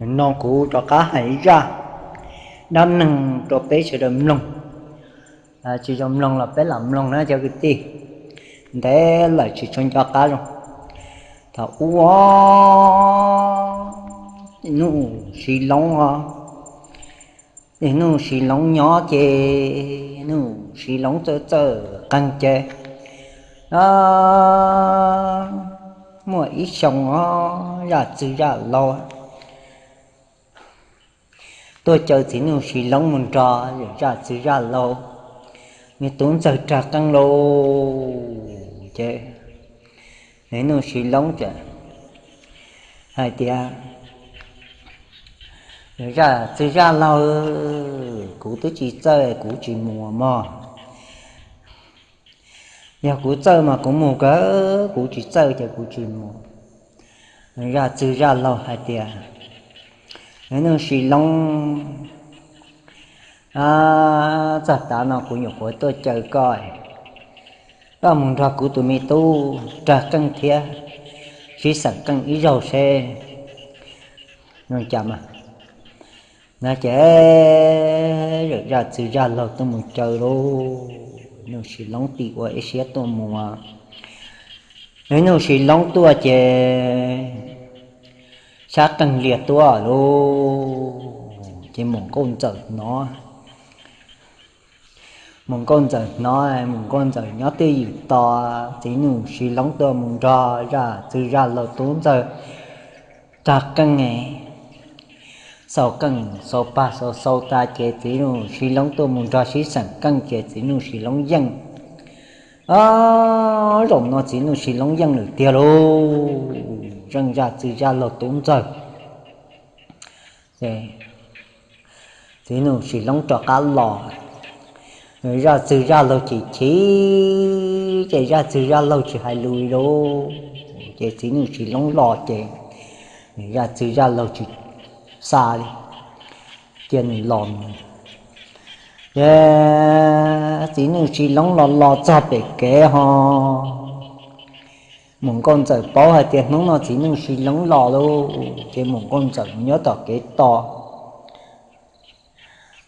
No kuv rov qab hais zaj dab neeg rau peb sawv daws mloog. Tsis zoo mloog los peb lam mloog na cov kwv tij, ntev lawm tsis tshua nco qab zoo. Thaum ub, Nuj Sis Loob os, Nuj Sis Loob nyob ces Nuj Sis Loob txawj txawj qeeg ces muaj ib xyoo os, zaj txwg zaj laug tuaj caw txiv Nuj Sis Loob mus nrog zaj txwg zaj laug, nws tub ntxawg rag qeej lauj. Ces Nuj Sis Loob hais tias, Zaj txwg zaj laug, kuv twb tsis txawj kuv tsis mus mog. Yog kuv txawj mas kuv mus kawg, kuv tsis txawj ces kuv tsis mus. Zaj txwg zaj laug hais tias, Nuj Sis Loob, txog tav no kuv nyuam qhuav tuaj caw koj, koj mus nrog kuv tus me tub rag qeej thiab sib xeem qeej ib zaug seb zoo cas mas. No ces zaj txwg zaj laug tuaj mus caw lauj, Nuj Sis Loob tig ua ib siab tuaj mus. Nuj Sis Loob tuaj ces sab qeej lias tuaj lauj, ces Mus Nkauj Ntxawm hnov. Mus Nkauj Ntxawm hnov, Mus Nkauj Ntxawm nyob twj ywm tos txiv Nuj Sis Loob tuaj mus nrog zaj txwg zaj laug tub ntxawg rag qeej, xaus qeej xaus pag xaus xaus tas ces txiv Nuj Sis Loob tuaj mus nrog sib xeem qeej ces txiv Nuj Sis Loob yeej. Zaum no txiv Nuj Sis Loob yeej lawm tiag lauj, yeej zaj txwg zaj laug tub ntxawg. Txiv Nuj Sis Loob rov qab los, zaj txwg zaj laug chim chim, ces zaj txwg zaj laug tsis hais lus li lauj. Ces txiv Nuj Sis Loob los ces zaj txwg zaj laug tsis xa li, cia nws los mus. Ces txiv Nuj Sis Loob los los txog pem kev ho Mus Nkauj Ntxawm paub hais tias hnub no txiv Nuj Sis Loob los lauj, ces Mus Nkauj Ntxawm nyob tom kev tos.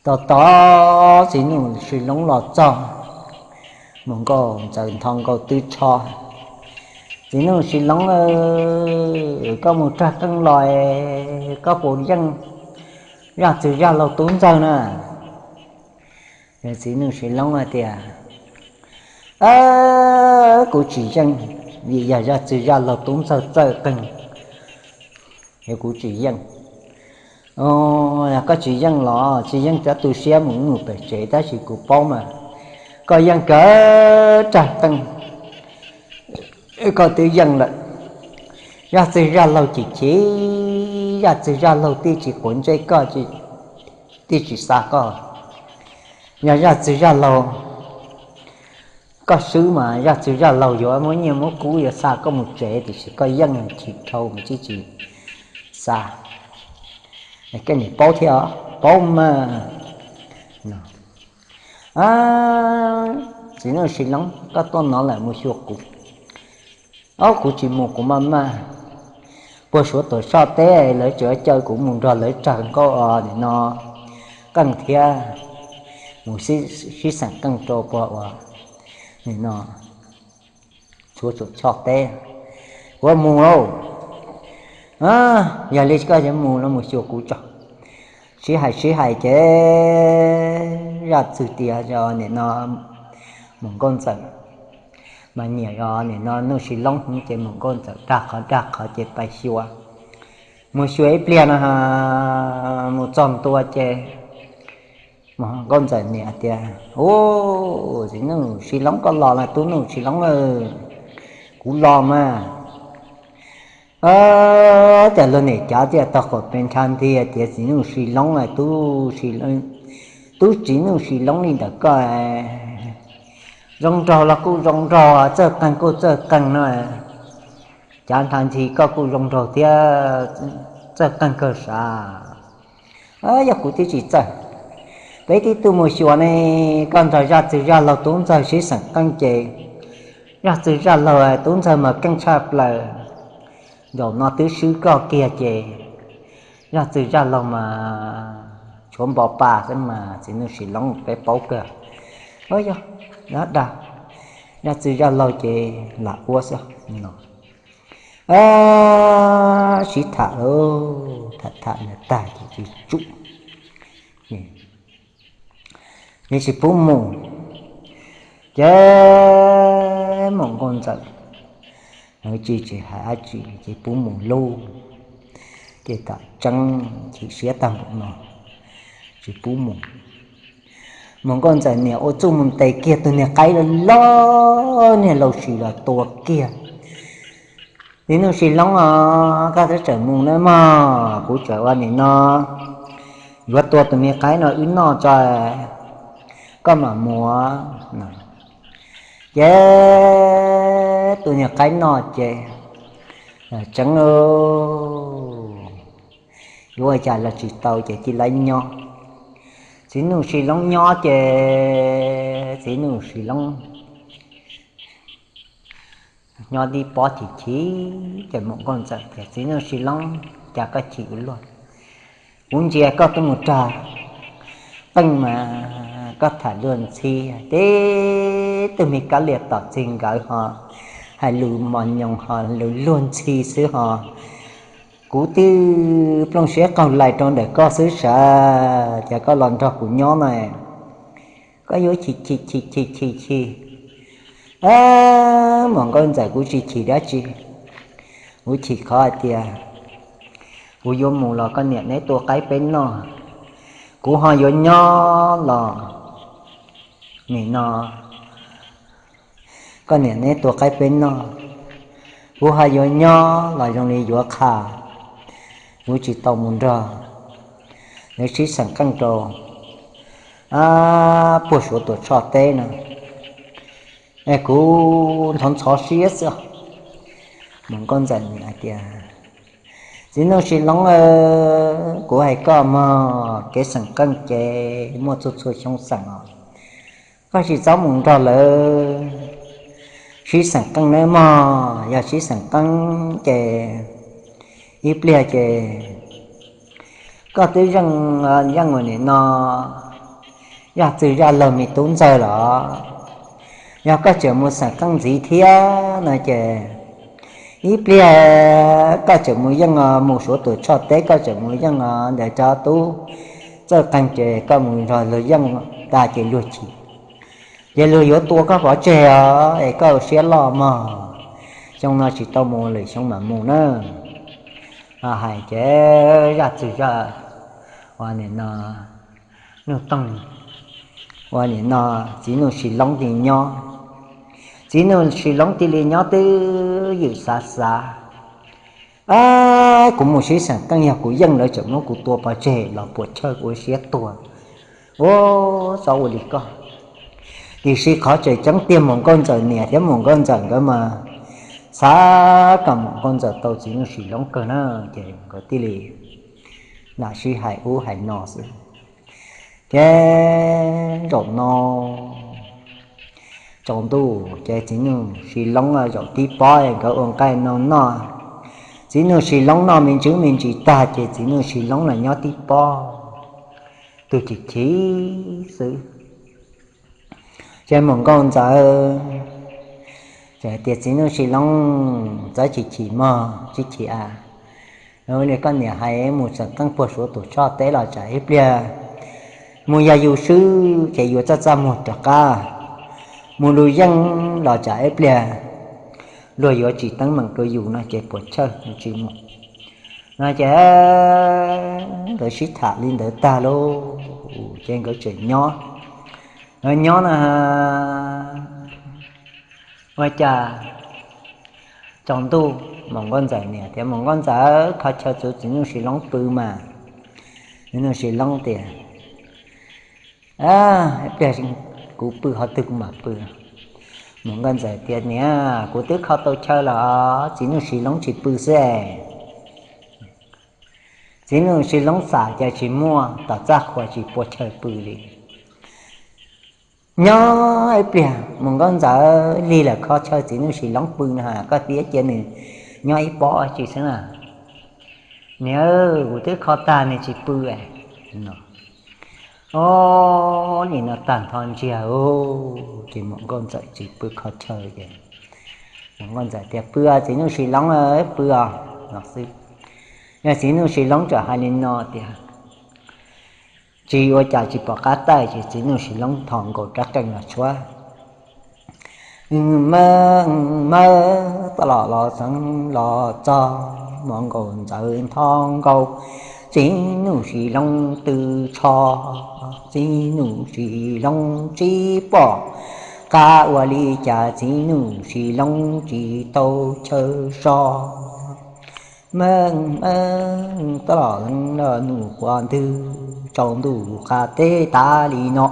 Tos tos txiv Nuj Sis Loob los txog, Mus Nkauj Ntxawm nthos nkaus tw tsho, Txiv Nuj Sis Loob, koj mus rag qeej los, koj puas yeej zaj txwg zaj laug tub ntxawg na? Txiv Nuj Sis Loob hais tias, kuv tsis yeej, vim yog zaj txwg zaj laug tub ntxawg txawj qeej, es kuv tsis yeej. Yog koj tsis yeej los tsis yeej cov tu siab mus mus pem tsev, tab sis kuv paub mas koj yeej kawg rag qeej, koj twb yeej lawm. Zaj txwg zaj laug chim chim, zaj txwg zaj laug twb tsis quav ntsej koj, twb tsis xa koj. Yog zaj txwg zaj laug koj swb mas zaj txwg zaj laug yuav muab nyiaj muab kub yuav xa koj mus tsev, tiam sis koj yeej chim dhau mas twb tsis xa. Koj nim paub thiab, paub mas. Txiv Nuj Sis Loob, koj tuaj no lawm mus xyuas kuv. Ob, kuv tsis mus, kuv maj maj. Puag Suav Tuam Soj teb lawv tseem caw kuv mus nrog lawv rag nkauj os nim no, qeej thiab mus sib xeem qeej rau puag uas nim no Suav Tuam Soj teb. Kuv mus lauj. Yog li koj yuav mus los mus xyuas kuv tso. Sib hais sib hais ces zaj txwg tias nim no Mus Nkauj Ntxawm mas nyiam os nim no Nuj Sis Loob heev ces Mus Nkauj Ntxawm dag qhov dag qhov ces pais xyuas. Mus xyuas ib pliag no mus txog ntua ces Mus Nkauj Ntxawm niam tias, Ub, txiv Nuj Sis Loob koj los lawm, tub Nuj Sis Loob, kuv los mas. Cas luag niam cav thiaj tau qhuas pes nrhav nthi tias txiv Nuj Sis Loob, tub txiv Nuj Sis Loob li ntawm koj, zoo nraug los kuj zoo nraug, txawj qeej kuj txawj qeej no, cav nrhav nthi koj kuj zoo nraug thiab txawj qeej kawg sav. Yog kuv twb tsis txawj, peb tib tug mus xyuas ne, koj nrog zaj txwg zaj laug tub ntxawg sib xeem qeej ces zaj txwg zaj laug tub ntxawg mas keej tshaj plaws, zaum no twb swb koj kiag ces Zaj txwg zaj laug mas tshuav npo pa xwb mas txiv Nuj Sis Loob peb paub kawg. Yog, yog dag, zaj txwg zaj laug ces lam ua xwb no. Sib tham lawm, tham tham nws tag ces tsis tsum, nws tsis pub mus. Ces Muam Nkauj Ntxawm, nws tsis tsis hais dab tsi ces pub mus lauj. Ces tam tseeb chim siab tag npaum no, tsis pub mus. Muam Nkauj Ntxawm niam ua txuj mus ntes kiag tus niag qaib loj loj niag laus sis los tua kiag. Txiv Nuj Sis Loob os, koj twb tseem mus na mog, kuv tseem ua nim no yuav tua tus me qaib no wb noj tso, koj mam mus. Ces tus niag qaib noj ces tseeb, yuav ua cas los tsis tau ces cia li nyob. Txiv Nuj Sis Loob nyob ces txiv Nuj Sis Loob nyob tib pob chim chim ces Muam Nkauj Ntxawm tias, Txiv Nuj Sis Loob, cas koj chim ua luaj? Kuv ntsia koj twb mus rag qeej mas koj tham luag ntxhi, tib tug me kab lia tom txig nkawd ho hais lus mos nyoos ho lus luag ntxhi xwb ho. Kuv twb plooj siab qaug lais rau ntawm koj xwb sav, cas koj los nrog kuv nyob na? Koj yuav chim chim chim chim chim chim. Muam Nkauj Ntxawm, kuv tsis chim dab tsi, kuv chim qhov hais tias kuv yuav mus los koj niam neb tua qaib peb noj, kuv ho yuav nyob los nim no koj niam neb tua qaib peb noj, kuv ho yuav nyob los zoo li yuav qha, kuv tsis tau mus nrog lawv sib xeem qeej rau puag Suav Tuam Tshoj teb no, es kuv ntxhov ntxhov siab xwb. Muam Nkauj Ntxawm hais tias, Txiv Nuj Sis Loob, kuv hais koj mog, kev xeem qeej ces muaj txhua txhua xyoo xeem os. Koj tsis txhob mus nrog lawv sib xeem qeej nawb mog, yog sib xeem qeej ces ib pliag ces koj twb yeej, yeej ua nim no zaj txwg zaj laug me tub ntxawg los, yog koj tseem mus xeem qeej ntxiv thiab no ces ib pliag koj tseem mus yeej, mus Suav Tuam Tshoj teb koj tseem mus yeej ntawm cov tub txawj qeej ces koj mus nrog luag yeej tas ces luag chim, ces luag yuav tua koj pov tseg os, es koj ua siab loj mog, xyoo no tsis tau mus lwm xyoo mam mus na. Hais ces zaj txwg zaj, ua nim no Nuj Toog, ua nim no Txiv Nuj Sis Loob tis nyob. Txiv Nuj Sis Loob tis li nyob twb ywm xav xav, Kuv mus sib xeem qeej yog kuv yeej lawv tseem muab kuv tua pov tseg los puas chawj kuv ua siab tuag. Ua txhob ua li koj. Tiam sis qhov tseem ceeb tiag Muam Nkauj Ntxawm niam thiab Muam Nkauj Ntxawm nkawd mas xav kom Muam Nkauj Ntxawm tau Txiv Nuj Sis Loob kawg na, ces nkawd thiaj li lam sib hais ub hais no xwb. Ces zaum no tsaus ntuj ces Txiv Nuj Sis Loob zaum tib pob nkawd ua nqaij no noj. Txiv Nuj Sis Loob noj me ntsis me ntsis tag ces Txiv Nuj Sis Loob los nyob tib pob, tus chim chim xwb. Ces Muam Nkauj Ntxawm hais tias, Txiv Nuj Sis Loob, txhob chim chim mog, tsis chim a. Li koj niam hais mus xeem qeej puag Suav Tuam Tshoj teb los tsam ib pliag mus yog yus swb ces yuav txaj txaj muag rov qab, mus luag yeej los tsam ib pliag luag yuav tsis teeb meem rau yus no ces puas chawj tsis mus no ces nkawd sib tham li ntawd tag lauj, ces nkawd tseem nyob. Nkawd nyob no ua cas tsaus ntuj Muam Nkauj Ntxawm niam tias, Muam Nkauj Ntxawm, kho chaw txuv Txiv Nuj Sis Loob pw mas. Txiv Nuj Sis Loob tias, Ib pliag kuv pw qhov twg kuv mam pw. Muam Nkauj Ntxawm tias, Niam, kuv twb kho tau chaw los Txiv Nuj Sis Loob tsis pw xwb es. Txiv Nuj Sis Loob xam cas tsis muaj, tom txaj qhua tsis pua chaw pw li. Nyob ib pliag Muam Nkauj Ntxawm, lig lawm kho chaw Txiv Nuj Sis Loob pw no, koj tias cia nws nyob ib pob tsis xwb na. Niam, kuv twb kho tag, niam tsis pw es no. Ob, nim no tag nrho ntsiag, ces muam nkauj ntxawm tsis pw kho chaw ces muam nkauj ntxawm tias, Pw os txiv Nuj Sis Loob, pw os, no xwb. Yog txiv Nuj Sis Loob txawm hais li no tias, tsis ua cas tsis pom qab tawm ces txiv Nuj Sis Loob nthos nkaus rab qeej los tshuab, Mab, mab, tab los los xeev los txog, muam nkauj ntxawm nthos nkaus, txiv Nuj Sis Loob twb tsho, txiv Nuj Sis Loob tsis pom qab ua li cas, txiv Nuj Sis Loob tsis tau chaw so. Mab, mab, tab los los nus quav ntwg, tsaus ntuj qab teb tas li no,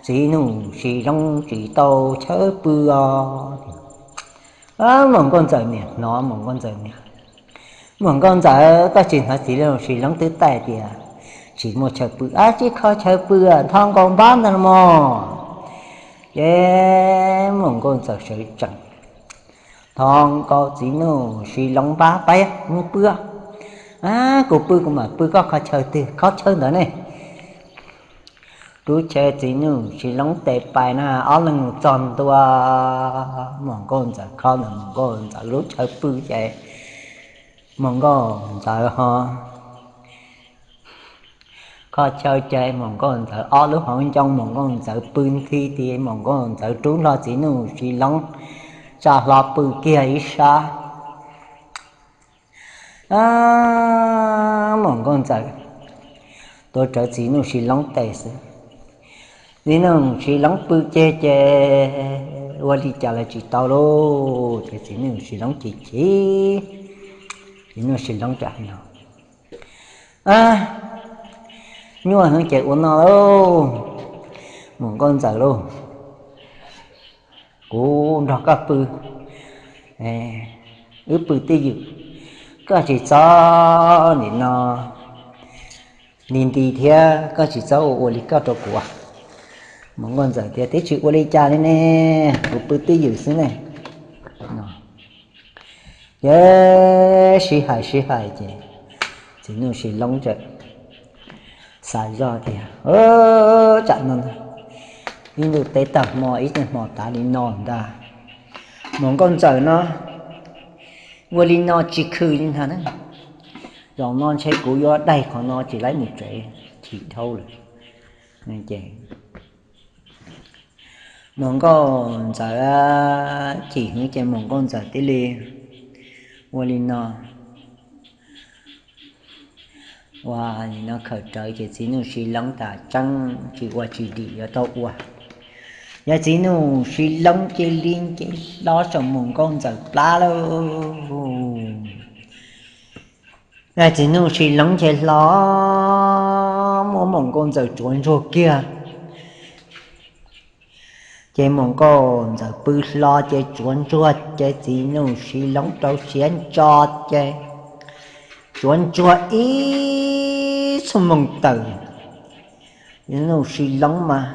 txiv Nuj Sis Loob tsis tau chaw pw os. Muam nkauj ntxawm niam hnov, muam nkauj ntxawm niam, Muam nkauj ntxawm, koj tsis hnov txiv Nuj Sis Loob twb taij tias tsis muaj chaw pw, ab tsis kho chaw pw, nthos nkaus npab ntag los mas. Ces muam nkauj ntxawm sawv tsees nthos nkaus txiv Nuj Sis Loob npab, Pab, mus pw. Ab, kuv pw kuv mam pw, koj kho chaw twg kho chaw ntawd ne. Rub chaw txiv Nuj Sis Loob tes pais na, ob leeg mus txog ntua, muam nkauj ntxawm kho ntawm muam nkauj ntxawm lub chaw pw ces muam nkauj ntxawm ho kho chaw ces muam nkauj ntxawm ob lub hauv ncoo, muam nkauj ntxawm pw nthi ti, muam nkauj ntxawm rub nrog txiv Nuj Sis Loob tsa hlo pw kiag ib sab. Muam nkauj ntxawm tuav rawv txiv Nuj Sis Loob tes xwb. Txiv Nuj Sis Loob pw ceg ces ua li cas los tsis tau lauj, ces txiv Nuj Sis Loob chim chim. Txiv Nuj Sis Loob txawm hais no, Nyuaj heev ces ua no lauj, muam nkauj ntxawm lauj, kuv nrog koj pw, wb pw twj ywm, koj tsis txhob nim no nti nti thiab koj tsis txhob ua ua li koj rau kuv. Muam nkauj ntxawm tias, Twb tsis ua li cas li ne, kuv pw twj ywm xwb ne. Ces sib hais sib hais ces txiv Nuj Sis Loob txawm xav zoj tias, Tsam no ib ntu teb tag hmo ib teg hmo tas li no ntag, muam nkauj ntxawm no ua li no tsis khw li ntag na. Zaum no ntshe kuv yuav daig qhov no tsis laib mus tsev, chim dhau lawm. Ces muam nkauj ntxawm chim heev ces muam nkauj ntxawm thiaj li ua li no, ua li no khawm rawv ces txiv Nuj Sis Loob tas tseeb tsis ua tsis dim yuav tau ua. Yog txiv Nuj Sis Loob cia li nce hlo saum muam nkauj ntxawm plab lauj. Txiv Nuj Sis Loob nce hlo muab muam nkauj ntxawm tsuav ntsuag kiag. Ces muam nkauj ntxawm pw hlo ces tsuav ntsuag ces txiv Nuj Sis Loob rau siab ntso ces tsuav ntsuag ib xuab moos tawm. Txiv Nuj Sis Loob mas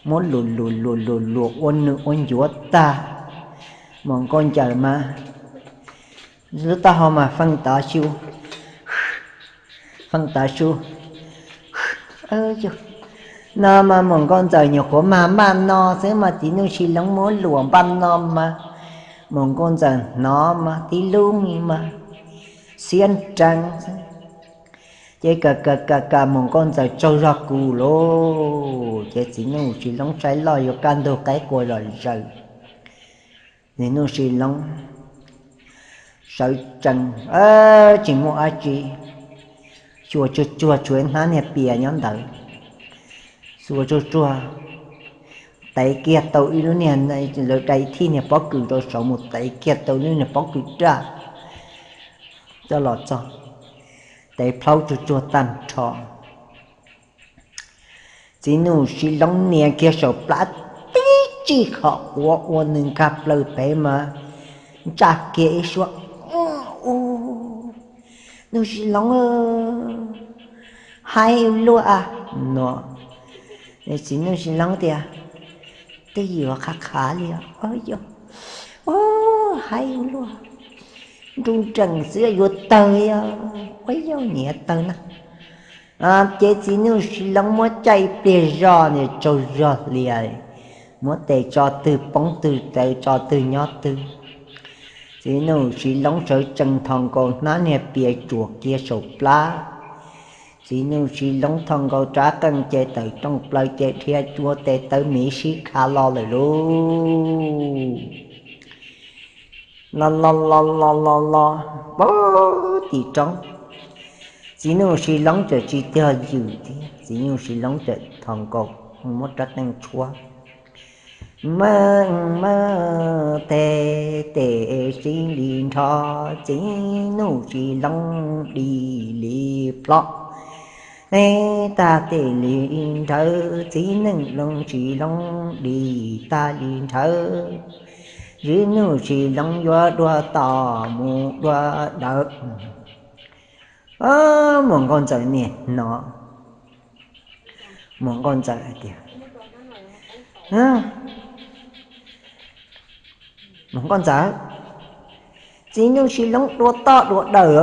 muab luam luam luam luam luam ua nws ua ncuav tag. Muam nkauj ntxawm mas lub taub hau mas feej tov su, feej tov su. No mas muam nkauj ntxawm nyuam qhuav mag npaj no xwb mas txiv Nuj Sis Loob muab luam npaj no mas muam nkauj ntxawm hnov mas tib lub mis mas siab nrees xwb. Ces ka ka ka ka muam nkauj ntxawm tsaug zog kus lauj, ces txiv Nuj Sis Loob saib loj yuav kaj ntug qaib qua zom zaws. Txiv Nuj Sis Loob sawv tsees, tsis muaj dab tsi, xyuas tsuag tsuag tshuav hnab niag pias nyob ntawd, xyuas tsuag tsuag tev kiag tau ib lub niag, lawv dai thij niag pob kws rau saud mus tev kiag tau lub niag pob kws daj coj los txog, tev plhaub tsuag tsuag tag nrho. Txiv Nuj Sis Loob nias kiag saum plab tib tsij qhov quav ua nws nkag plaws pem mas ntsaj kiag ib suab, Nuj Sis Loob, haib ua luaj no. Txiv Nuj Sis Loob tias, Twj ywm qhav qhav li os, haib ua luaj. Nruj nreem xwb yuav tawg, ua yog niam tawg na. Ces txiv Nuj Sis Loob muab caij ib pliag zog ntawd tsaug zog hlias, muab tes tso twg poob twg, tes tso twg nyob twg. Txiv Nuj Sis Loob sawv tsees thos nkaus hnab niag pias tsuas kiag saum plab. Txiv Nuj Sis Loob thos nkaus rab qeej ces tawm rooj plaws ces dhia cua tes taw miv sib kha los lawm lauj. Los los los los los los puag tim roob, txiv Nuj Sis Loob txawm tsis tuag ywm thiab, txiv Nuj Sis Loob txawm thos nkaus muab rab qeej tshuab. Maj maj tes tes sib li nrho, txiv Nuj Sis Loob di li plhob. Tes tag tes li nrhawv, txiv Nuj Sis Loob di tag li nrhawv. Txiv Nuj Sis Loob yuav dua tos mus dua dawm. Muam Nkauj Ntxawm niam hnov, Muam Nkauj Ntxawm hais tias, Muam Nkauj Ntxawm, txiv Nuj Sis Loob dua toj dua dawm,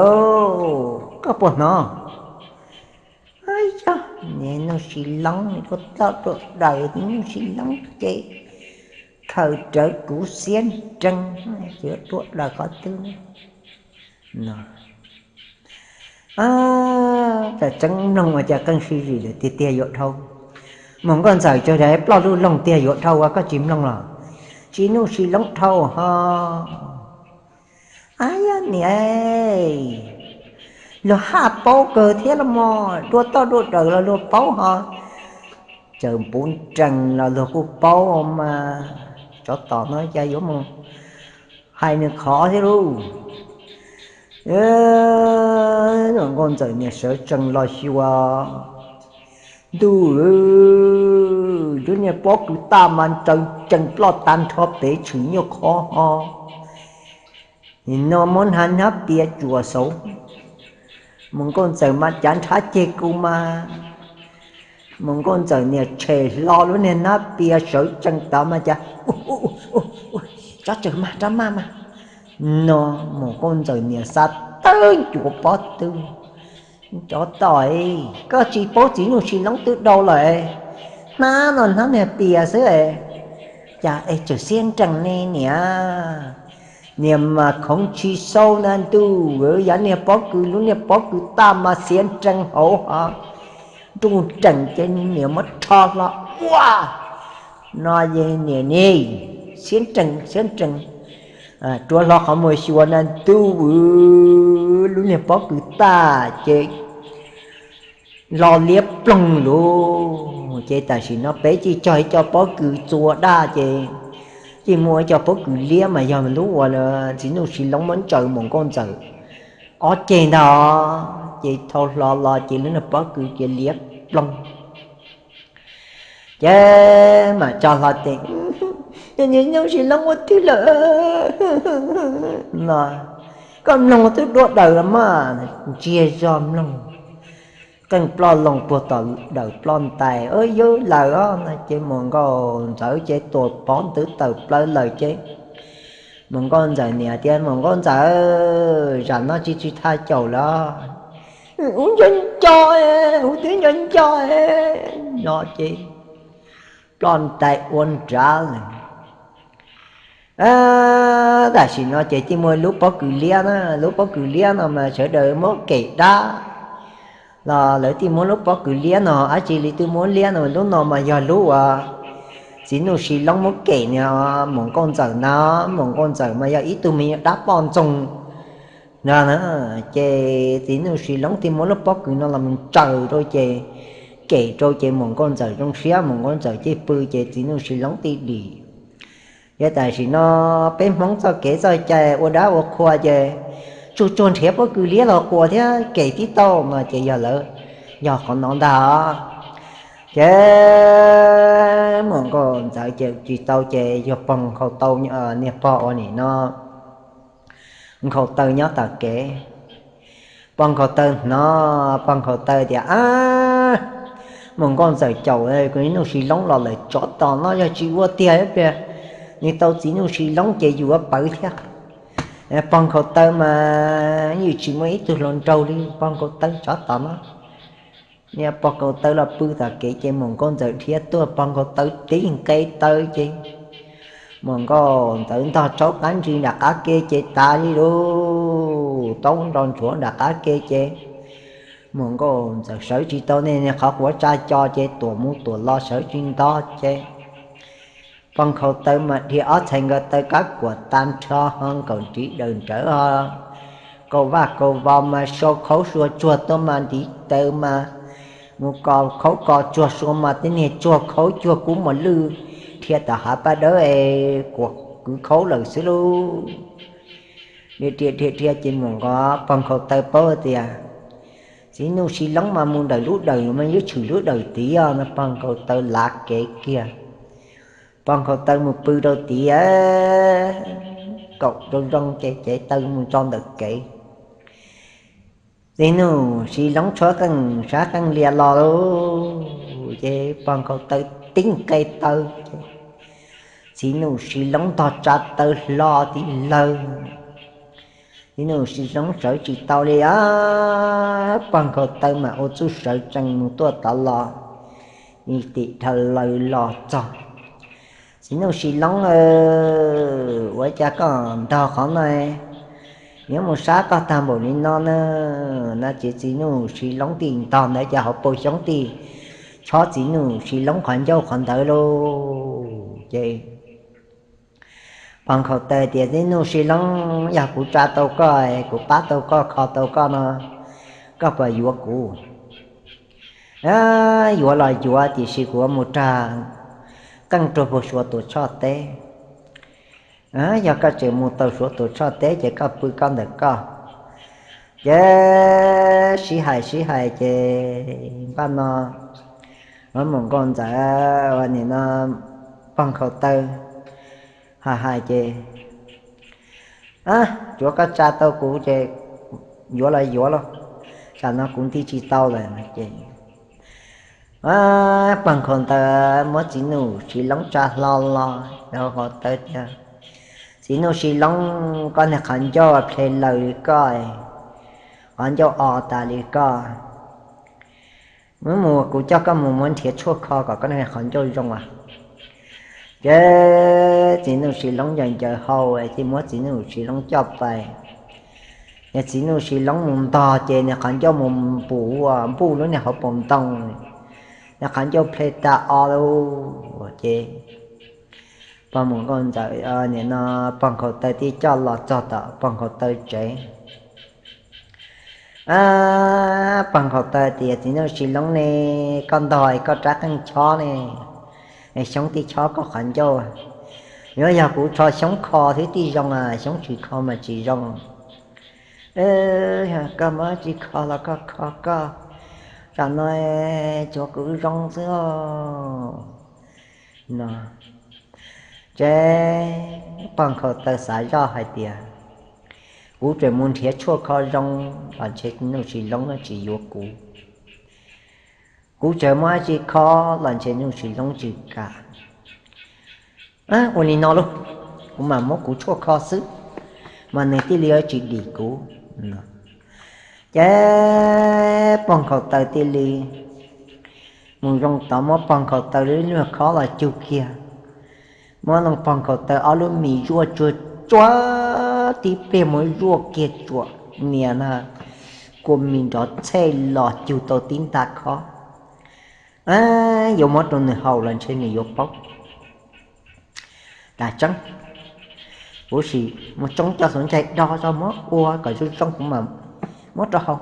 koj puas hnov? Yog, txiv Nuj Sis Loob dua toj dua dawm, txiv Nuj Sis Loob ces khaws rawv kuv siab nrees, ces dua dawm qhov twg no. Tseem tseeb mloog ua cas qeej sib zim lawm tiag tiag yuav dhau. Muam Nkauj Ntxawm tsuas yog ploj lub loog tiag yuav dhau ua koj tsis mloog los. Txiv Nuj Sis Loob dhau ho. Ab yog niam, luag haj paub kawg thiab los mas, dua toj dua dawm los luag paub ho. Txawm puv nrees los luag kuj paub mas, tsov tom no cas yuav mus hais nws qhov thiab lauj. Muam Nkauj Ntxawm niam sawv tsees los xyuas, ntuj, lub niag pob kws taj mas ntsaws tsees ploj tag nrho pem tshwm nyuag qhov ho. Nim no muab hnab hnab pias tsuas saud, Muam Nkauj Ntxawm mas cav nrhab ceg kuv mas. Muam Nkauj Ntxawm niam tshem hlo lub niag hnab pias sawv tsees tod mas cas, tsov tsawg mas rab maj mas. No Muam Nkauj Ntxawm niam xav tawb ncuav pob tw, tsov tom, koj tsis paub txiv Nuj Sis Loob twb dhau lawm, hnab no hnab niag pias xwb, cas es tseem siab nrees ne niam. Niam mas khoov tsis xau na ntuj, yav niag pob kws, lub niag pob kws taj mas siav nrees hauv ho. Nruj nrees ces niam muab rho hlo ua, no ces niam ne, siav nrees siav nrees, rua hlo qhov muag xyuas na ntuj, lub niag pob kws taj ces lo liab ploog lauj. Ces tam sim no peb cia cog ib co pob kws txua daj ces cia muaj ib co pob kws liab mas yog lub uas txiv Nuj Sis Loob muab ntsaws Muam Nkauj Ntxawm ob ceg ntag. Ces thau hlo los ces lub niag pob kws ces liab ploog. Ces mam tso hlo tias, Nuj Sis Loob ua twg lawm no, koj mloog twb dua dawm los mas. Ntsiag zog mloog, qeej ploj loo puag tom dawm ploj ntais, yawg lawm os no ces Muam Nkauj Ntxawm ces tuam pov ntwv tawm plaws lawm ces Muam Nkauj Ntxawm niam tias, Muam Nkauj Ntxawm, zam no tsis tsis thaj caum lawm. Ub nco nco, ub twb nco nco no ces ploj ntais ua nrad lawm. Tam sim no ces cia muaj lub pob kws liab na, lub pob kws liab no mas sawv daws muab kem dab los lawv thiaj muab lub pob kws liab no, dab tsi li twb muab liab no, lub no mas yog lub uas txiv Nuj Sis Loob muab kem niag Muam Nkauj Ntxawm na. Muam Nkauj Ntxawm mas yog ib tug me nyuam dab poj ntxoog no na. Ces txiv Nuj Sis Loob thiaj muab lub pob kws no los mus ntsaws rau ces kem rau ces Muam Nkauj Ntxawm zoo siab, Muam Nkauj Ntxawm thiaj pw ces txiv Nuj Sis Loob thiaj dim. Yog tam sim no peb Hmoob txoj kev txoj cai ua dab ua qhua ces tsuag tsuag nrhiav pob kws liab los quas thiab kem tib tau no ces yog lawv, yog qhov no ntag. Ces Muam Nkauj Ntxawm ces tsis tau ces yog pog nkhaus taw, niag pog ua nim no nkhaus taw nyob tom kev. Pog nkhaus taw hnov, pog nkhaus taw tias, Ab, Muam Nkauj Ntxawm caum Nuj Sis Loob los lawm, tsov tom no yog tsis ua tiag ib pliag nws tau txiv Nuj Sis Loob ces yus yuav pawv thiab. Pog Nkhaus Taw mas yeej tsis muaj ib tug hluas nraug li, pog Nkhaus Taw tsov tom no. Niag pog Nkhaus Taw los pw tom kev ces muam Nkauj Ntxawm dhia tuaj, pog Nkhaus Taw tib nqe taw ces muam Nkauj Ntxawm ntog tsaub qab ntsis nram qab ke ces tas li lauj, taub nro ntsuav nram qab ke ces muam Nkauj Ntxawm sawv tsis tau, niag qhov quav tsa co ces tuam mus tuam los sawv tsis nto ces pog Nkhaus Taw mas dhia ob txhais nkawm taw kab kuam tag nrho ho nkaum ntiv daws nrawv ho kaus vaj kaus vos mas sau khaub sua tsuag tuaj mas ntiv taw mas mus kos khaub kos tsuag sua mas tej niag tsuag khaub cuag kub mos lwj dhia tom hav paj dawb es kuam kwv khaub lawm xwb lauj. Dhia dhia dhia dhia ces muam Nkauj, pog Nkhaus Taw paub tias Txiv Nuj Sis Loob mas mus ntawm lub dawm mas yuav tshwm lub dawm tid os no, pog Nkhaus Taw lav kev kiag. Pog Nkhaus Taw mus pw rau tid, kaum zoo zoo ces cev taw mus tso ntawm kev. Txiv Nuj Sis Loob tshuab qeej sab qeej lias los lauj, ces pog Nkhaus Taw tib nqe taw ces Txiv Nuj Sis Loob ntog tsa taw hlo tib lawg. Txiv Nuj Sis Loob sawv tsis tau li, pog Nkhaus Taw mas ua txuj sawv tsees mus tuaj tod los, tim dhawv laws los txog. Txiv Nuj Sis Loob, ua cas koj ntog qhov no, yuav mus sab koj tag npaum li no na? No ces Txiv Nuj Sis Loob tij ntog ntawd ces hauv paus xyoob tij chob Txiv Nuj Sis Loob qhov ncauj qhov ntawd lauj. Ces pog Nkhaus Taw tias, Txiv Nuj Sis Loob, yog kuv tsa tau koj, kuv pab tau koj, kho tau koj no, koj puas yuav kuv? Yuav los yuav, tiam sis kuv yuav mus rag qeej rau puag Suav Tuam Tshoj teb. Yog koj tseem mus tau Suav Tuam Tshoj teb ces koj pw koj ntawm koj. Ces sib hais sib hais ces npaj no, muam Nkauj Ntxawm, nim no pog Nkhaus Taw hais hais ces, Tsuav koj tsa tau kuv ces yuav los yuav lauj, tsam no kuv nti tsis tau lawm. Ces pog Nkhaus Taw muab Txiv Nuj Sis Loob tsa hlo los rau hauv taw tias, Txiv Nuj Sis Loob, koj niag qhov ncauj ple laws li koj, qhov ncauj o tas li koj, mus mus kuv coj koj mus muab nrhiav tshuaj kho kom koj niag qhov ncauj zoo as. Ces Txiv Nuj Sis Loob ncaws ncaws hau ces muab Txiv Nuj Sis Loob coj pais. Ces Txiv Nuj Sis Loob mus ntog ces niag qhov ncauj mus npum ua npuj lub niag hauv paus ntoo, niag qhov ncauj ple tas o lauj. Ces pog muam Nkauj Ntxawm, nim no pog Nkhaus Taw thiaj coj los txog tom pog Nkhaus Taw tsev. Pog Nkhaus Taw tias, Txiv Nuj Sis Loob ne, koj ntog koj rab qeej chob ne, xyoob tij chob koj qhov ncauj. Yuav yog kuv tso xyoob kho thiab tij zoo, xyoob tsis kho mas tsis zoo. Koj muab tsis kho los koj kho koj, tsam no tsuav kuv zoo xwb no. Ces pog Nkhaus Taw xav zoj hais tias, kuv tseem mus nrhiav tshuaj kho zoo los ntshe Nuj Sis Loob no tsis yuav kuv. Kuv tseem muab dab tsi kho los ntshe Nuj Sis Loob tsis kam. Ua li no lauj, kuv mam muab kuv tshuaj kho xwb, mas nws thiaj li yuav tsis dim kuv. Ces pog Nkhaus Taw thiaj li mus zoo tod muab pog Nkhaus Taw lub nyuag khob los cug kiag, muab pog Nkhaus Taw ob lub mis zuaj tsuag tsuag tib pliag, mus zuaj kiag tsuam nias na, kua mis nrov txhej los cug tau tib nta khob. Yuav muab rau nws haus los ntshe nws yuav paub. Tas tseeb, kuv sim mus tsoo cov hluav ncaig do tso muab ua kom zoo zoo kuv mam muab rau haus.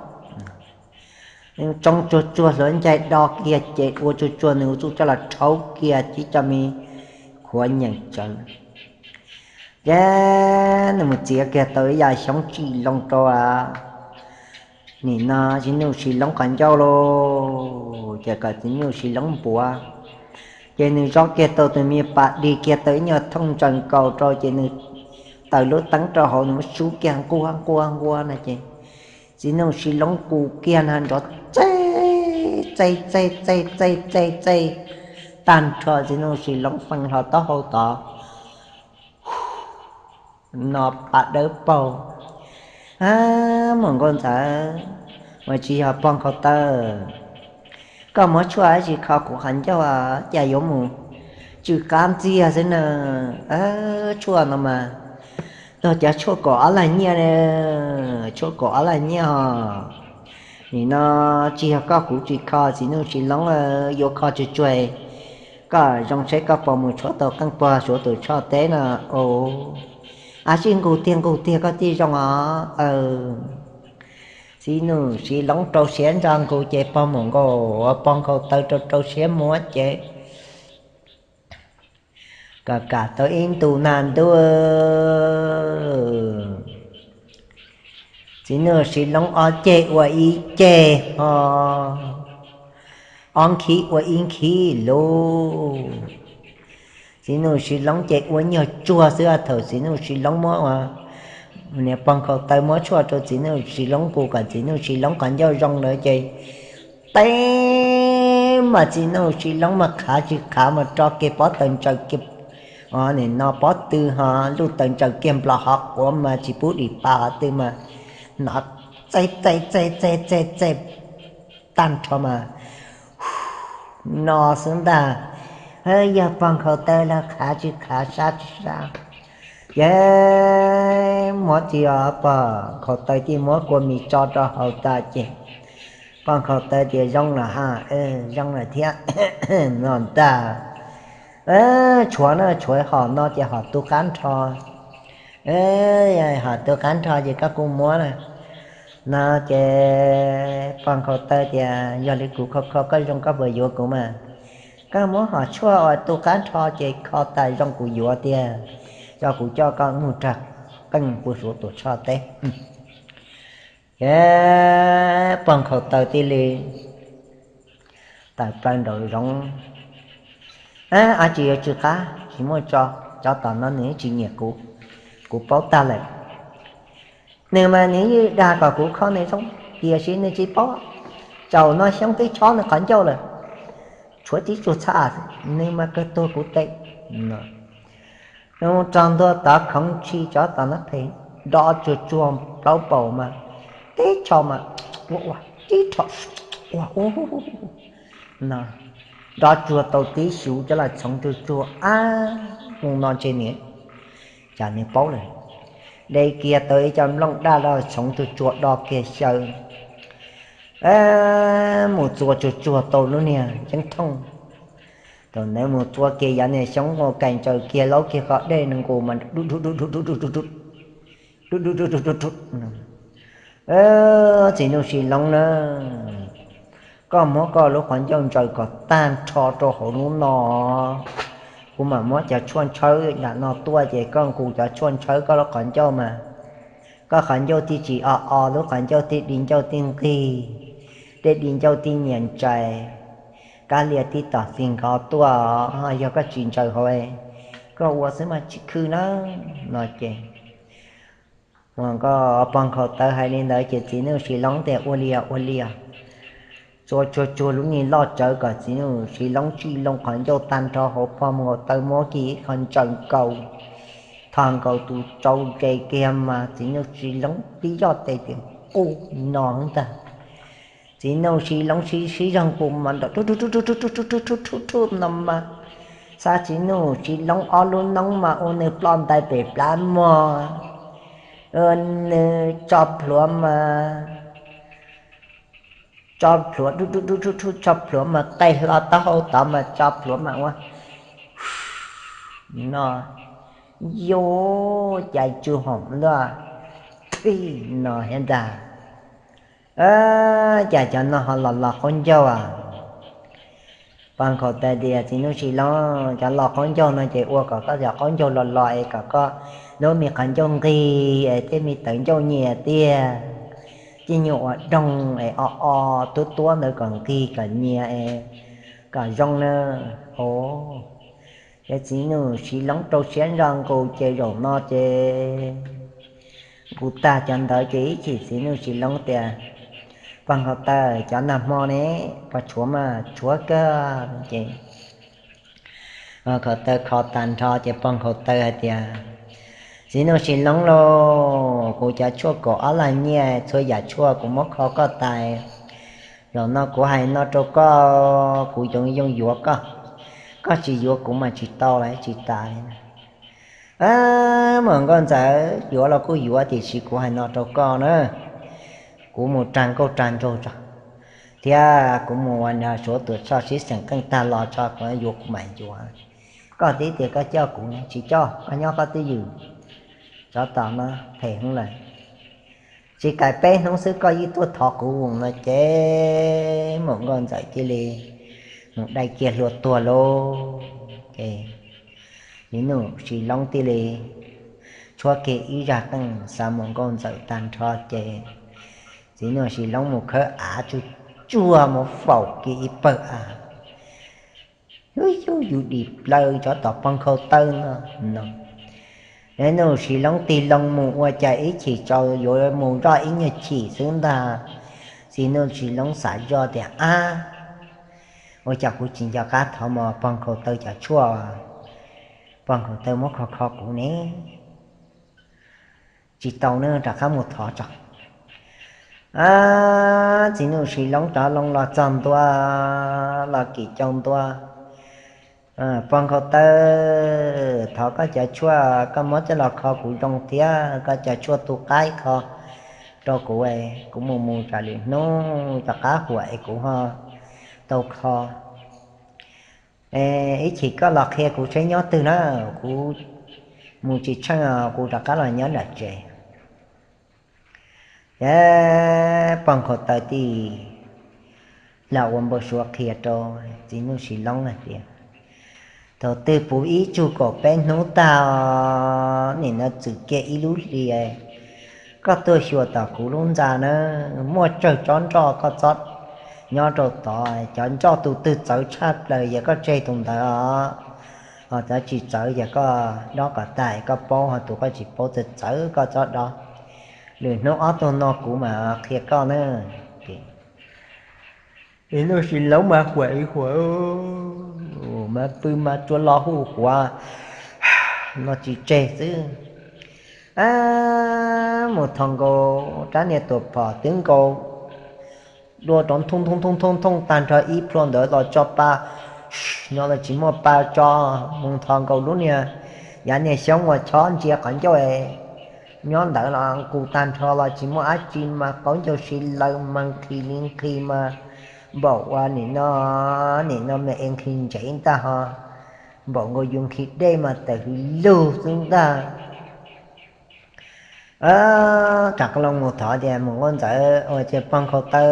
Tsoo tsuag tsuag hluav ncaig do kiag ces ua tsuag tsuag nws ua txuj coj los rhaub kiag tib co me khuav nyeem tsawv. Ces nws mus txiav kiag tau ib yam xyoob tsim loo rau nim no Txiv Nuj Sis Loob qhov ncauj lauj, ces kom Txiv Nuj Sis Loob npuav. Ces nws zov kiag tau tus me pas dig kiag tau ib nyuag thooj ntsaws nkaus rau ces nws taws lub teeb rau hauv nws muab sub kiag nquag nquag nquag no ces Txiv Nuj Sis Loob kus kiag na nrov txej txej txej txej txej txej txej tag nrho Txiv Nuj Sis Loob feej hlo taub hau tod. no pam dawb paug. Ab, muam nkauj ntxawm, mas tsis yog pog nkhaus taw, koj muab tshuaj tsis kho kuv qhov ncauj cas yuav mus tsw qab ntxiag xwb na. Tshuaj no mas yog cov tshuaj kaum ob lag nyiaj, tshuaj kaum ob lag nyiaj ho. Nim no tsis yog koj kuv tsis kho, txiv Nuj Tsis Loob yuav kho tsuag tsuag, koj zoo seb koj puas mus tshuab tau qeej pog Suav tus Tshoj teb no. Ab, sib nqug tiag nqug tiag koj thiaj zoo os. Txiv Nuj Tsis Loob rau siab ntso nqug ces pog muam nkauj, pog nkhaus taw rau rau siab muab ces kom kam tau ib ntus nag ntuj, txiv Nuj Tsis Loob ob ceg ua ib ceg ho, ob nkhib ua ib nkhib lug. Txiv Nuj Tsis Loob ces ua nyuag tsuag xwb. Thaum txiv Nuj Tsis Loob muab ua, niag pog nkhaus taw muab tshuaj rau txiv Nuj Tsis Loob nqug kom txiv Nuj Tsis Loob qhov ncauj zoo lawm ces teb mas txiv Nuj Tsis Loob mas qhav tsis qhav mas rov kiag pob taws ntsaws kiag, nim no pob tw ho luj taws ntsaws kiag nplos hov quav mas tsis pub dim pa hov twg mas hnov txaij txaij txaij txaij txaij txaij tag nrho mas no xwb ntag. Yog pog nkhaus taw los qhav tsis qhav sab tsis sab, ces muab txiv pog nkhaus taw ces muab kua mis tso rau hauv tas ces pog nkhaus taw tias zoo lawm ha, zoo lawm thiab no ntag. Tshuav na, tshuav hom no ces hom tu qab nrho, hom tu qab nrho ces koj kuj muab na. No ces pog nkhaus taw tias yog li kuv kho kho koj zoo koj puas yuav kuv mas, koj muab hom tshuaj uas tu qab nrho ces kho tas zoo kuv yuav tiag, ces kuv coj koj mus rag qeej pog Suav tus Tshoj teb. Ces pog nkhaus taw thiaj li tawm plaws nraum zoov. Ab, tsis yuav tsw qab tsis muaj tso, cov tom no nws tsis nyiam kuv, kuv paub tag lawm. Nws mas nws yeej dag kom kuv kho nws zoo, tiam sis nws tsis paub. Tsaus no xyoob twb chob nws qhov ncauj lawm, tshuav tib tsuag txhaj, nws mas kawg tuag kuv tes. Nws rog ntua tov khoov tshis cov tom no phem, do tsuag tsuag plaub paus mas tib tsho mas ua ua tib rho ua ua no, do tsuag tau tib xyuv cov los txhoov tsuag tsuag ab, mus no ntshe nws, cas nws paub lawm. De kiag tau ib co nplooj daj los txhoov tsuag tsuag do kiag xyaw, mus txua tsuag tsuag tau lub niag ceeb thooj. Thaum ntawd mus txua kiag yav niag xyoob ua kais ntsaws kiag laub kiag qhov dej nws nqus mas du du du du du. Txiv Nuj Tsis Loob na, koj muab koj lub qhov ncauj ntsaws kom tag nrho rau hauv lub no, kuv mam muab cov tshuaj ntshawb nram no tuaj ces koj nqus cov tshuaj ntshawb koj lub qhov ncauj mas, koj qhov ncauj thiaj tsis o o, lub qhov ncauj thiaj di ncauj thiaj nqig, thiaj di ncauj thiaj nyias ntsais, kab lia tib tom txig nkov tuaj. Yog koj tsis ntsaws hauv, koj ua xwb mas tsis khwj na. No ces ua nkauj pog nkhaus taw hais li ntawd ces txiv Nuj Tsis Loob tias ua li os, ua li os. Txua tsuag tsuag lub niag loj tsawv kom txiv Nuj Tsis Loob tsij loo qhov ncauj tag nrho hauv, pog nkhaus taw muab kiag ib qho ntsaws nkaus, tho nkaus tus tsau nres kiag mas txiv Nuj Tsis Loob tib yoj tes tias qub no ntag. Txiv Nuj Tsis Loob sib sib zog nqus mas nrov rub rub rub rub rub rub rub rub rub no mas, xav txiv Nuj Tsis Loob ob lub noob mas ua nws ploj ntais pem plab mog, ua nws tso plhuav mas, tso plhuav rub rub rub rub rub, tso plhuav mas qaij hlo taub hau tod mas tso plhuav mas ua no, yuav cas tsuj hoom luaj pij no thiab ntag. Cas cov no ho los los qaub ncaug as? Pog nkhaus taw tias txiv Nuj Tsis Loob, cov los qaub ncaug no ces ua kom koj cov qaub ncaug los los es kom koj lub me qhov ncauj nqig es thiaj me tawv ncauj nyias tiag, thiaj nyuag ua doog es o o tuab tuab ntawd kom nqig kom nyias es kom zoo na. Os, ces txiv Nuj Tsis Loob rau siab ntso nqus ces zaum no ces nqus tag cov ntawd ces ib chim txiv Nuj Tsis Loob tias, pog nkhaus taw, cov nag hmo ne, pog tshuav mas tshuav kawg. Ces nkhaus taw kho tas nrho ces pog nkhaus taw hais tias, Txiv Nuj Sis Loob lauj, kuv cov tshuaj kaum ob lag nyiaj txhua yam tshuaj kuv muab kho koj tas. Zaum no kuv hais no rau koj, kuv yuav, yuav yuav koj, koj tsis yuav kuv mas tsis tau los tsis tas li. Muam Nkauj Ntxawm, yuav los kuj yuav tiam sis kuv hais no rau koj na, kuv mus rag nkauj rag nraug tso, thiab kuv mus ua Suav tuam tshoj sib xeem qeej tag los tso, koj yuav kuv mam yuav. Koj tib tias koj coj kuv ne, tsis coj, koj nyob koj twj ywm. Tsov tom no phem heev lawm, tsis kaim peb hnub xwb koj yeej tuaj thov kuv voos no ces Muam Nkauj Ntxawm cia li mus dai kiag hlua tuag lauj. Ces Txiv Nuj Sis Loob thiaj li tshuab kiag ib zaj qeej xa Muam Nkauj Ntxawm tag nrho ces Txiv Nuj Sis Loob mus khawb av tsuag tsuag mus faus kiag ib pawg av. Yus yus dim plaws tsov tom pog nkhaus taw no no. Txiv Nuj Sis Loob tig loo mus ua cas ib chim tsaus yuav mus zoj ib nyuag chim xwb ntag, Txiv Nuj Sis Loob xav zoj tias, ab, ua cas kuv tsis nco qab thov mus pog nkhaus taw cov tshuaj, pog nkhaus taw muab kho kho kuv ne? Tsis tau ne, rov qab mus thov tso. Txiv Nuj Sis Loob rov loo los txog ntua, los kim cau ntua. Pog nkhaus taw, thov koj cov tshuaj koj muab coj los kho kuv zoo thiab, koj cov tshuaj tu qaib kho rau kuv, kuv mus mus tsam lwm hnub rov qab huam es kuv ho tau kho. Ib chim koj los qhia kuv saib nyob twg na, kuv mus tsis tsheej kuv rov qab los nyob nram tsev. Ces pog nkhaus taw thiaj los ua npau suav qhia rau Txiv Nuj Sis Loob hais tias, thaum twg puv ib tsug kaum peb hnub tag, nim no txwm kiag ib lub hlis, koj tuaj xyuas tom kuv lub ntxa na, muaj tsawg tsob nroj koj txhob nyob rau tod, cov nroj tus twg txawv tshaj plaws yog koj tseg tus ntawd os. Ho cov tsis txawv yog koj dob kom tag, koj paub, ho tus koj tsis paub txawv txawv koj txhob dob. Lwm hnub ob tug no kuv mam qhia koj na. Txiv Nuj Sis Loob mas huam ib huam, mas pw mas rua lo hu huav no tsis tseg xwb. Mus thov nkaus rab niag tuam phom twb nkaus dua rov thooj thooj thooj thooj tag nrho ib plhuaj ntawd los tso pa nyob los tsis muaj pa tso. Mus thov nkaus lub niag yav niag xyoob uas chob ntsia qhov ncauj nyob ntawd los nqus tag nrho los tsis muaj dab tsi mas qaub ncaug si lawm mas nqhis li nqhis mas npaum ua nim no, nim no mas es nqhis ntsev ntag ho, npaum nkaus yus nqhis dej mas tawm hws lug xwb ntag. Rov qab los mus thov tias, Muam Nkauj Ntxawm, ua cas pog nkhaus taw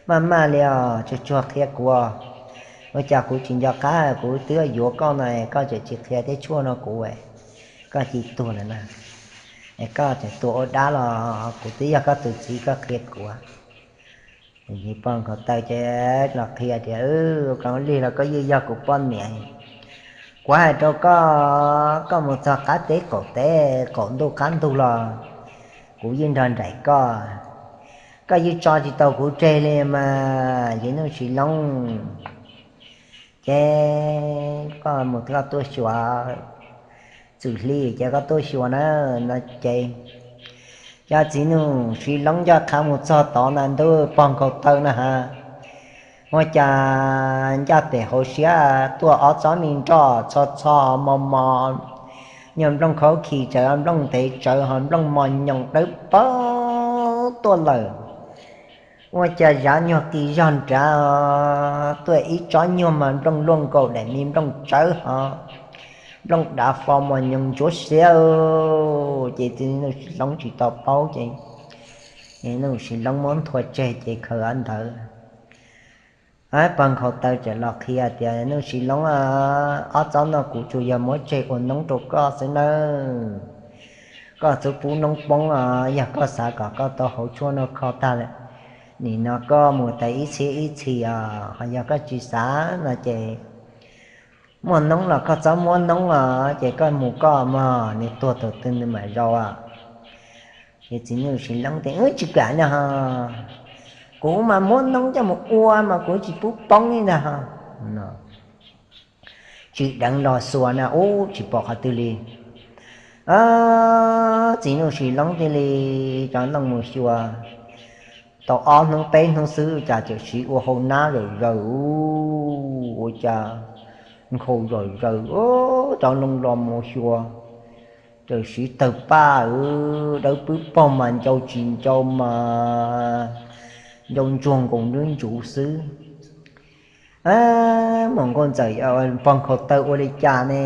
maj maj li os, tsuag tsuag qhia kuv. Ua cas kuv tsis nco qab, kuv twb yuav koj no koj tseem tsis qhia tej tshuaj no kuv, koj cia tuag lawm na, es koj tseem tuag ua dab los kuv twb yog koj tus txiv koj qhia kuv. Pog nkhaus taw ces los qhia tias, Koj lig los koj yeej yog kuv poj niam. Kuv hais rau koj, koj mus txog qab teb qaum teb qaum ntuj qab ntug los kuv yeej nrog nraim koj. Koj yeej tso tsis tau kuv tseg li mas Txiv Nuj Sis Loob. Ces koj mus koj tuaj xyuas, txwm hli ces koj tuaj xyuas na, no ces cov Txiv Nuj Sis Loob ncaj qha mus txog tod na ntuj pog nkhaus taw na ha, ua cas ncaj pem hauv siab tuaj ob tsob me nroj txho txho mos mos, nyuag nplooj khaub khis tsawv, nplooj ntev tsawv ho nplooj mos nyoos dawb paug tuaj lawm. Ua cas zav nyuag qis zog nrad tuaj ib tsob nyuag mas nplooj luaj nkaus daim me nplooj tsawb ho nplooj dav fo mos nyoos ntsuab xiab. Ces Txiv Nuj Sis Loob tsis tau paub ces Nuj Sis Loob muab nthua tseg ces khaws ntawd. Pog nkhaus taw tseem los qhia tias, Nuj Sis Loob, ob tsob no kuv tsuas yog muab tseg ua noob rau koj xwb nawb. Koj txhob pub noob poob os, yog koj xav kom koj tau hauv tshuaj no kho tag lawm, nim no koj mus tas ib txhiab ib txhis os, ho yog koj tsis xav no ces muaj noob los koj txhob muab noob os, ces koj mus koj mog, nws tuag thaum twg nws mam zaus. Ces Txiv Nuj Sis Loob tias, Wb tsis kam no ho, kuv mas muab noob coj mus ua mas kuv tsis pub poob li ntag ho. Tsis deev los xuas na, ub tsis pom qhov twg li. Txiv Nuj Sis Loob thiaj li cov looj mus xyuas tau ob hnub peb hnub xwb cas txawm siv ua hau nab zawm zaws, ua cas nkhaus zawm zaws, cov looj los mus xyuas txawm siv tawg paj, dawb pwb paug mas ncau tsis ncau mas ncau ntsuag nkaus nruab ntsuv xwb. Muam Nkauj Ntxawm, pog nkhaus taw ua li cas ne?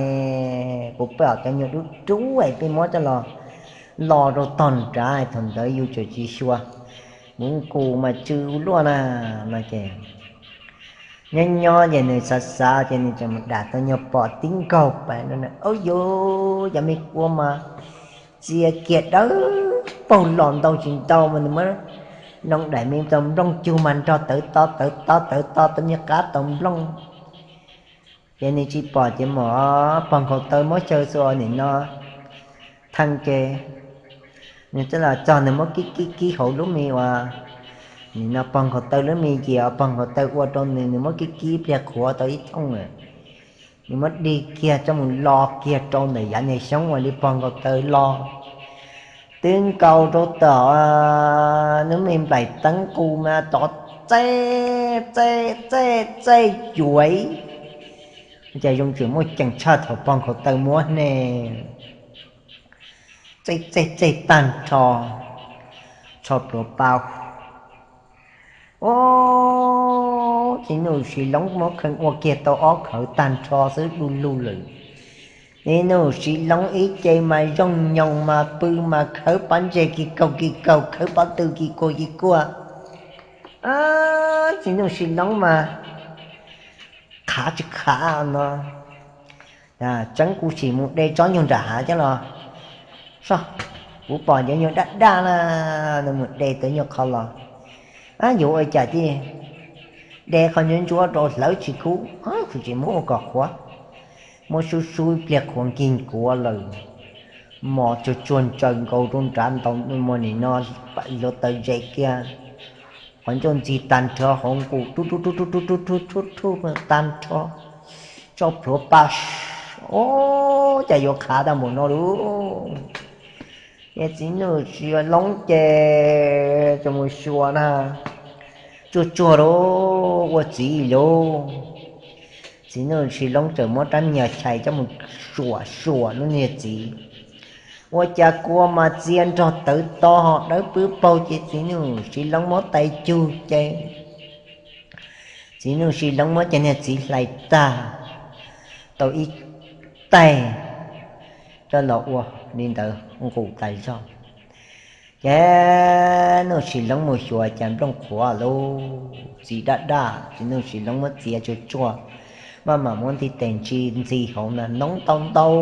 Kuv pom cov nyuag dub dub es peb muab coj los lo rau tog nrad, thaum ntawd yus tseem tsis xyuas, kuv nkus mas tsw ua luaj na. No ces nyob nyob ces nws xav xav ces nws tseem mus dam tau nyuag pom tib nkaug pem no, ub yuv, cov me kua mas txia kiag dawb paug los ntau tsis ntau mas nws muab loo daim me tau nplooj cug mas nrog tawv to tawv to tawv to tau me qab tau nplooj. Ces nws tsis pom ces muam pog nkhaus taw muab xyaw xua nim no theej ces nws txawm los txog nws muab kib kib kib hauv lub me uas nim no pog nkhaus taw lub me ces pog nkhaus taw ua rau nws, nws muab kib kib pliag qhuav tau ib thooj lawm. Nws muab dig kiag coj mus lo kiag rau ntawm yav niag xyoob uas li pog nkhaus taw lo, twb nkaus rau tom lub me nplaim teeb qus mas tov txej txej txej txej cuav, cas zoo tseem muaj ceem tshaj thaum pog nkhaus taw muab ne. Txej txej txej tag nrho, tsho pluav pa. Ub, Txiv Nuj Sis Loob muab kheej ua kiag tau ob khawv tag nrho xwb du lug lawm. Txiv Nuj Sis Loob ib ce mas zoo nyoos mas pw mas khawb pob ntseg kis kaug kis kaug, khawb pob tw kis kuag kis kuag. Txiv Nuj Sis Loob mas qhav tsis qhav no, tseeb kuv sim mus de tsob nyuag nram hav coj los soj, kuv pom cov nyuag daj daj na, nws mus de tau nyuag qho los. Yuav ua cas tiag, de qhov ntsuab ntsuab rau hlawv tsis kub, kuv tsis muab ua kom qhuav. Muab sub sub ib pliag qhuav nkig nkuav lawm, mos tsuag tsuag ntsaws nkaus rau nrad ntaus mus nim no, luav taws zes kiag, qhov ncauj ntxig tag nrho hauv nqus rub rub rub rub rub rub rub rub tag nrho, tsho pluav pa. Ub, cas yuav qhav tau npaum no lauj? Ces Txiv Nuj Sis Loob ces txawm mus xyuas na, tsuag tsuag lauj, ua txiv lauj. Txiv Nuj Sis Loob txawm muab rab me nyuam chais coj mus suam suam lub niag txiv. Ua cas kua mas txia nrog tawv to ho dawb pwb paug ces Txiv Nuj Sis Loob muab tais cug ces Txiv Nuj Sis Loob muab cov niag txiv hlais tag tau ib taig coj los ua li ntawd nqus tas zog. Ces Nuj Sis Loob mus xyuas cas nplooj qhuav lauj, txiv daj daj, Txiv Nuj Sis Loob muab txiav tsuag tsuag, maj mam muab ntiv tes ntsis ntxig hauv na noob ntau ntau.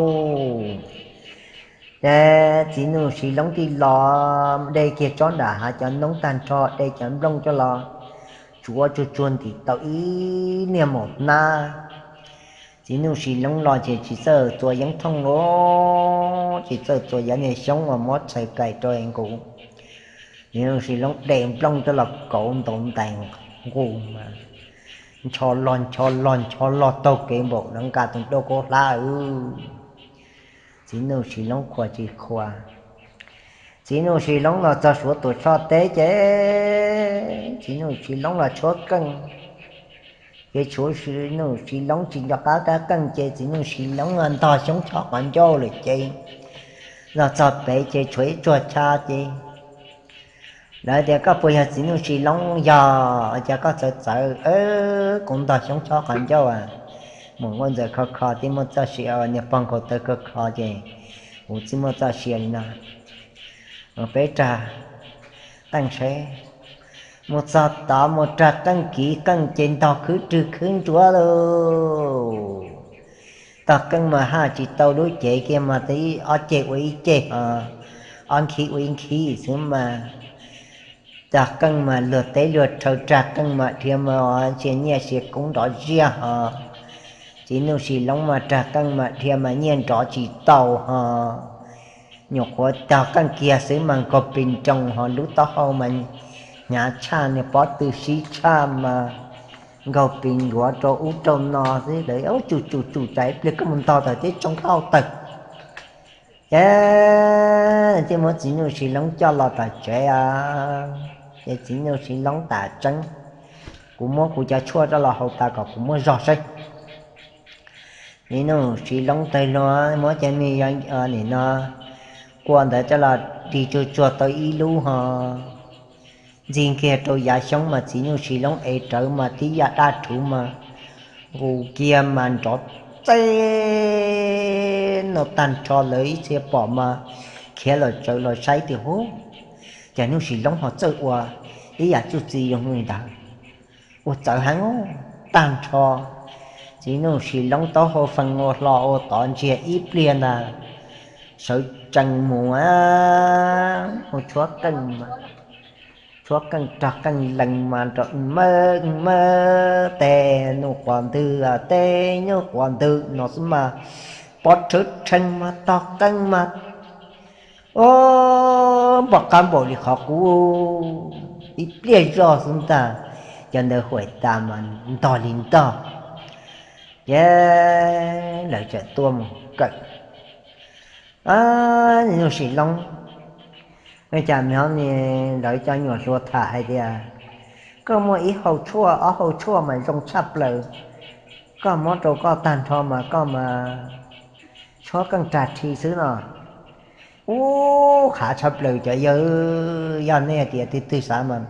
Ces Txiv Nuj Sis Loob thiaj los de kiag tsob nram hav cov noob tag nrho, de cov nplooj coj los tsuav tsuag tsuag ntim tau ib niag maum hnab. Txiv Nuj Sis Loob los ces tsis txawj txua yeeb thooj lauj, tsis txawj txua yav niag xyoob uas muab txhais kais rau nqus. Txiv Nuj Sis Loob de nplooj coj los kauv ntaus ntais nqus mas ncho los ncho los ncho los taug kev npaum no nqa tus dau kaub hlab. Txiv Nuj Sis Loob qhuas tsis qhuas. Txiv Nuj Sis Loob los txog Suav Tuam Tshoj teb ces Txiv Nuj Sis Loob los tshuab qeej. Ces Txiv Nuj Sis Loob tsis nco qab rab qeej ces Txiv Nuj Sis Loob los ntog xyoob tsho qhov ncauj lawm ces los txog pem ces tshuav ib tsuag chaw ces lawv tias, koj puas yog Txiv Nuj Sis Loob? Yog. Cas koj txawv txawv? Kuv ntog xyoob tsho qhov ncauj a, muam Nkauj Ntxawm kho kho thiab muaj txoj sia, niag pog nkaus taw kho kho ces kuv thiaj muaj txoj sia li no. Peb rag qeej seb. Mus txog tod mus rag qeej kiv qeej ces ntog khwb rwg khwb ntsuav lauj. Tog qeej mas haj tsis tau lub cev kiag mas tib ob ceg ua ib ceg ho, ob nkhib ua ib nkhib xwb mas. Tog qeej mas luag teb luag rhawv, rag qeej mas dhia mas sia nyiaj sia koob nrov ziaj ho. Txiv Nuj Sis Loob mas rag qeej mas dhia mas nyiaj nrov tsis tau ho. Nyuam qhuav tog qeej kiag xwb mas nkaug pes nroos ho, lub taub hau mas hnyav tshaj, niag pob tw sib tshaj mas nkaug pes ncuav rau ub rau no xwb. Lawv tsum tsum tsum tsam ib pliag koj mus ntog tawm teb tsoo taub hau tawg. Ces thiaj muab Txiv Nuj Sis Loob coj los tom tsev os. Ces Txiv Nuj Sis Loob tas tseeb, kuv muab kuv cov tshuaj rov los haus tas kom kuv muaj zog seb. Txiv Nuj Sis Loob tawg hlo, muab cov me nim no kua ntawd coj los dig tsuag tsuag tau ib lub ho ntxig kiag rau yav xyoob mas Txiv Nuj Sis Loob ev rawv mas tib yam daj rhuv mas nqus kiag mas nrov txeg no tag nrho. Lawv ib txhia pom mas khiav los tsawv los saib tias, Hu, cas Nuj Sis Loob ho txawj ua ib yam txuj txi zoo li ntawd, ua txawv heev tag nrho. Txiv Nuj Sis Loob taub hau fees ua hlo ua tod ntsiag ib pliag ntag, sawv tsees mus a, mus tshuab qeej, tshuab qeej rog qeej lees mas nrov mawb mawb, teb nub quas ntwg, teb nub quas ntwg no xwb mas pov rhawv rhees mas tog qeej mas, o, npog qab npaum li qhov qub, ib pliag zoj xwb ntag, cov ntawd huam tas mas ntog li ntog. Ces lawv txawm tuaj mus kawm. Nuj Sis Loob, ua cas me hov ni, lawv cov nyuam hluas tham hais tias koj muaj ib hau tshuaj ob hau tshuaj mas zoo tshaj plaws, koj muab rau koj tag nrho mas koj mas tshuab qeej rag rhi xwb no. Ub, qhav tshaj plaws cov yawg, yog nej tias twg twg xav mas,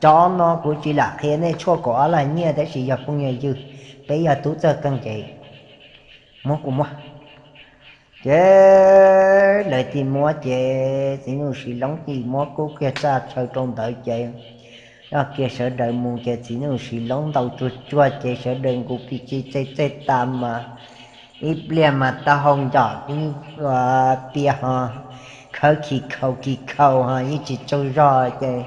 cov no kuv tsis lam qhia nej, tshuaj kaum ob lag nyiaj tab sis yog phooj yog ywg, peb yog tub txawj qeej ces muab kuv muab. Ces lawv tig muab ces Txiv Nuj Sis Loob tig muab kub kiag txaj tshaw rau ntawd ces coj kiag sawv daws mus ces Txiv Nuj Sis Loob ntaus tsuag tsuag ces sawv daws nqus plig tsis txej txej tas mas ib pliag mas taub hau ncom pias ho khawb khi khau khi khau ho yeej tsis tsaug zog ces,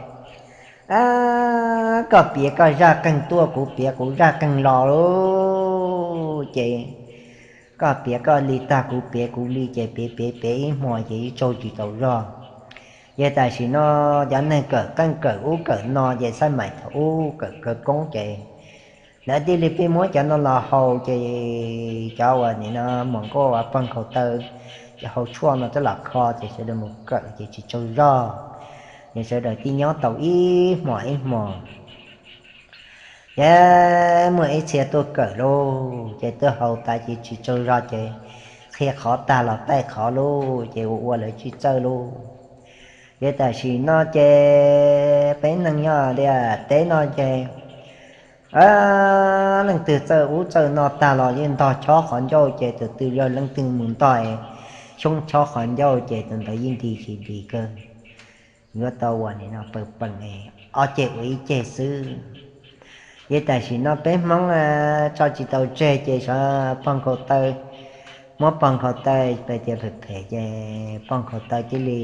koj piav koj zaj qeej tuaj, kuv piav kuv zaj qeej los lauj. Ces koj piav koj li tag, kuv piav kuv li, ces piav piav piav ib hmos ces yeej tsaug tsis tsaug zog. Ces tam sim no cov neeg kawm qeej kawm ub kawm no ces xav mas thaum ub kawm khawv koob ces lawv thiaj li pheej muab cov no los haus ces cov uas nim no muam nkauj uas pog nkhaus taw, cov hau tshuaj no coj los kho ces sawv daws mus kawm ces tsis tsaug zog. Ces sawv daws thiaj nyob tau ib hmos ib hmos. Ces muaj ib txhia tuaj kawm lauj, ces tuaj haus tas ces tsis tsaug zog ces qhia qhov tag los taij qhov lauj, ces ua ua lawv tsis txawj lauj. Ces tam sim no ces peb neeg nyob li teb no ces leej twg txawj ub txawj no tag los yeej ntog chob qhov ncauj ces tus twg yog leej twg mus ntog xyoob chob qhov ncauj ces tus ntawd yeej nti tsis nti kawg. Yuav tau ua nim no pawg pees, ob ceg ua ib ceg xwb. Ces tam sim no peb Hmoob tso tsis tau tseg ces xyov pog nkhaus taw, muab pog nkhaus taw pes tias phem phem ces pog nkhaus taw cia li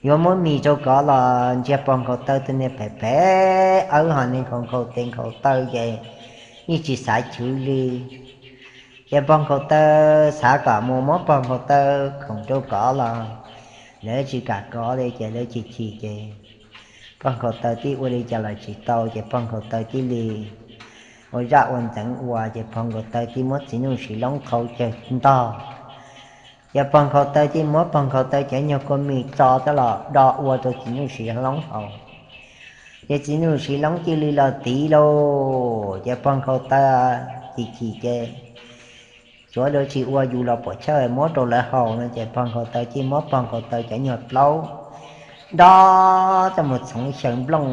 yuav muab mis rau kov los ntsia pog nkhaus taw tus niag phem phem awb ho niag nkhaus nkhaus tes nkhaus taw ces yeej tsis xav chwv li. Ces pog nkhaus taw xav kom mus muab pog nkhaus taw khoom rau kov los lawv tsis kam kov li ces lawv chim chim ces pog nkhaus taw tib ua li cas los tsis tau ces pog nkhaus taw tib li ua zaj ua ntxeev ua ces pog nkhaus taw tib muab txiv nyuj sis loob qhau cawg ntog. Ces pog nkhaus taw tib muab pog nkhaus taw cov nyuag kua mis tso coj los do ua rau txiv nyuj sis loob haus. Ces txiv nyuj sis loob cia li los tiv lauj, ces pog nkhaus taw chim chim ces tsuav lawv tsis ua yus los puas chawj muab rau lawv haus no ces pog nkhaus taw cia muab pog nkhaus taw cov nyuag plaub do coj mus txhoov xyaw nplooj.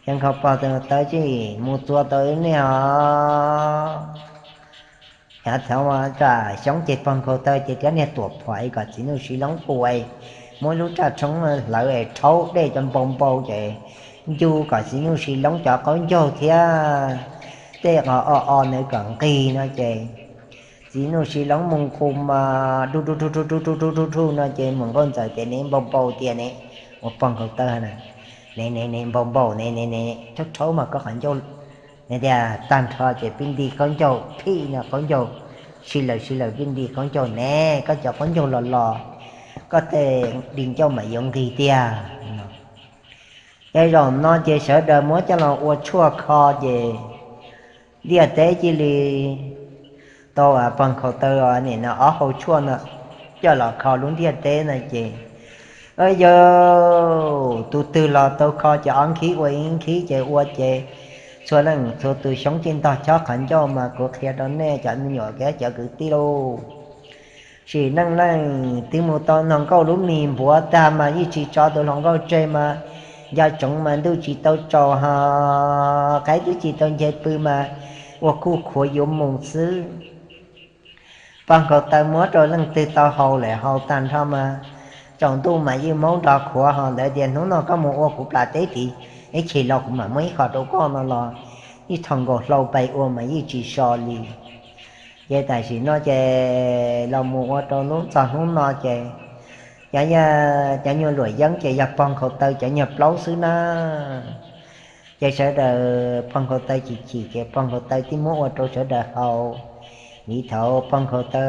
Ces nkhaus pog taw cia mus txua tau ib niag os. Yav thaum ua raj xyoob ces pog nkhaus taw ces cov niag tuam phom kom txiv nyuj sis loob pua, muab lub raj tshoob hlawv rhaub dej cov npau npau ces ncu kom txiv nyuj sis loob cov qaub ncaug thiab tej qos o o ntawd kom nqig no ces txiv nyuj sis loob mus nqus mas du du du du du du du du du no ces mus nkauj ntxawm tias ne npau npau tias ne, ua pog nkhaus taw ne, ne ne ne npau npau ne ne ne rhaub rhaub mas koj qhov ncauj ne tias tag nrho ces pib nti qaub ncaug phij no qaub ncaug si lawm si lawm pib nti qaub ncaug ne, koj cov qaub ncaug los los koj tej di ncauj mas yuav nqig tiag no. Ces zaum no ces sawv daws muab coj los ua tshuaj kho ces ntiaj teb cia li tau pog nkhaus taw nim no ob hau tshuaj no coj los kho lub ntiaj teb no ces, yog tus twg los tau kho ces ob nkhib ua ib nkhib ces ua ces txhua leej txhua tus xyoob cej ntog chob qhov ncauj mas kuv qhia rau nej cov me nyuam thiab cov kwv tij lauj. Sim neej leej twg mus tau noj nkauj lub mis npuav tag mas yeej tsis tso tus hluas nkauj tseg mas nco ntsoov mas ntuj tsis tau tsaus ho qaib twb tsis tau nce pw mas ua kuj khuav yuav mus xwb. Pog nkhaus taw muab rau leej twg tau haus lawm haus tag nrho mas tsaus ntuj mas yeej maub nrog khuav ho lawv tias hnub no koj mus ua kuv plas teb tid, ib chim los kuv mam muab ib qho rau koj no los ib tho nkaus hlau pais ua mas yeej tsis so li. Ces tam sim no ces los mus ua rau hnub txog hnub no ces cov, cov nyuag luam yeeb ces yog pog nkhaus taw cov nyuag plaub xwb na. Ces sawv daws pog nkhaus taw chim chim ces pog nkhaus taw twb muab ua rau sawv daws haus. Vim thaum pog nkhaus taw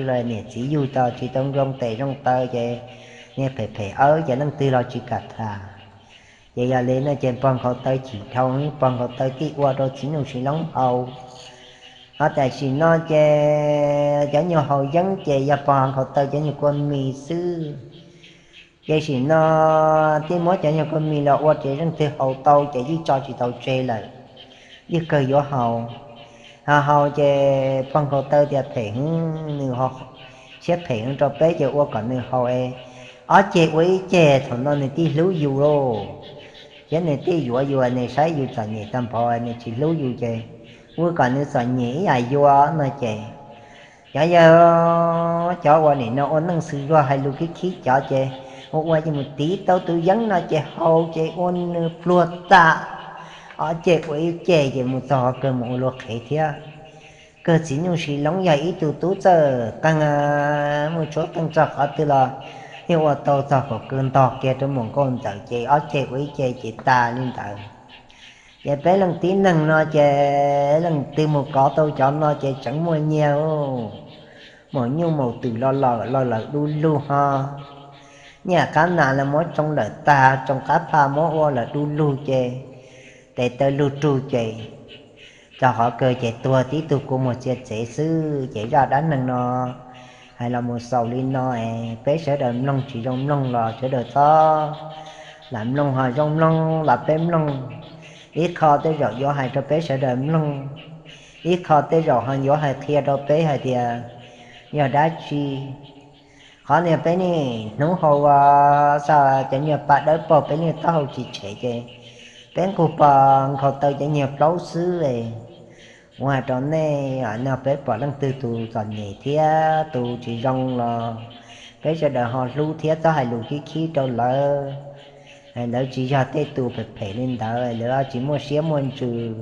los niam txiv yug tau tsis tau zoo tes zoo taw ces niag phem phem awb ces leej twg los tsis kam tham. Ces yog li no ces pog nkhaus taw chim dhau, pog nkhaus taw thiaj ua rau txiv nyuj sis loob haus. Ho tam sim no ces cov nyuag haus yeeb ces yog pog nkhaus taw cov nyuag kua mis xwb. Ces sim no thiaj muab cov nyuag kua mis los ua ces leej twg haus tau ces yeej tso tsis tau tseg lawm, yeej kawg yuav haus. Ho haus ces pog nkhaus taw tias phem heev, nws siab phem heev rau peb ces ua kom nws haus es ob ceg ua ib ceg thaum no nws thiaj hlub yus lauj. Thiab nws thiaj yuav yus, nws saib yus txom nyem tag npaum nws tsis hlub yus ces ua kom nws txom nyem ib yam yuav no ces cov yawg, cov uas nim no ua neej xws luag hais lus khib khib cov ces ua ua ces mus tiv tau tus yeeb no ces haus ces ua nws pluag tas, ob ceg ua ib ceg ces mus txog qhov kawg mus ua luag qhev thiab. Kawg txiv nyuj sis loob yog ib tug tub txawj qeej, muaj tshuab qeej txog qhov twg los yeej ua tau txog kom kawg ntog kiag rau mus nkauj ntxawm ces ob ceg ua ib ceg ces tas li ntawd. Ces peb leej tib neeg no ces leej twg mus kov tau cov no ces tseem muaj nyiaj, maum nyuj maum twm los lawm los lawm du lug ho. Nyiaj qab nas los muab tsoo lawm tag, tsoo qab phaj muab ua lawm du lug ces tes taw lug rug ces txog qhov kawg ces tuag tib tug kua muag txia txev xwb. Ces zaj dab neeg no hais los mus xaus li no es peb sawv daws mloog tsis zoo mloog los sawv daws txhob lam mloog, ho zoo mloog los peb mloog. Ib qho tej zaum yuav hais rau peb sawv daws mloog, ib qho tej zaum ho yuav hais qhia rau peb hais tias yog dab tsi. Qhov niag peb niaj hnub haus ua xa cov nyuag pa dawb paug peb niaj taub hau tsis tshem ces peb nqug pog nkhaus taw cov nyuag plaub xwb. Kuv hais rau nej no, peb pom leej twg tus txom nyem thiab tus tsis zoo los peb sawv daws ho hlub thiab txhob hais lus khib khib rau lawv. Lawv tsis yog tej tus phem phem li ntawd, lawv tsis muaj siab muaj ntsws.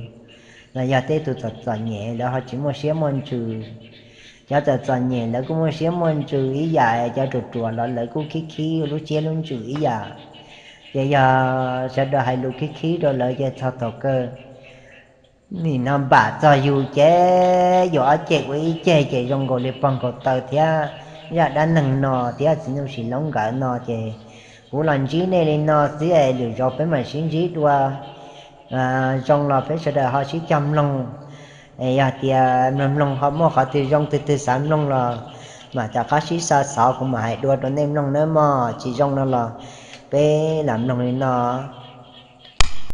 Los yog tej tus txom txom nyem lawv ho tsis muaj siab muaj ntsws. Cov txom txom nyem lawv kuj muaj siab muaj ntsws ib yam, cov ruam ruam los lawv kuj khib khib lub siab lub ntsws ib yam. Ces yog sawv daws hais lus khib khib rau lawv ces txog thaum kawg nim no npam txog yus ces yus ob ceg ua ib ceg ces zoo nkaus li pog nkaus taw thiab zaj dab neeg no thiab txiv nyuj sim loob nkawd no ces kuv los ntsib nej li no xwb es lwm zaus peb mam sib ntsib dua. Zoo los peb sawv daws ho sib cog mloog. Es yog tias mloog mloog ho muaj qhov twg zoo twg twg xav mloog los mam rov qab sib xa xov kuv mam hais dua rau nej mloog nawb mog. Tsis zoo no los peb lam mloog li no.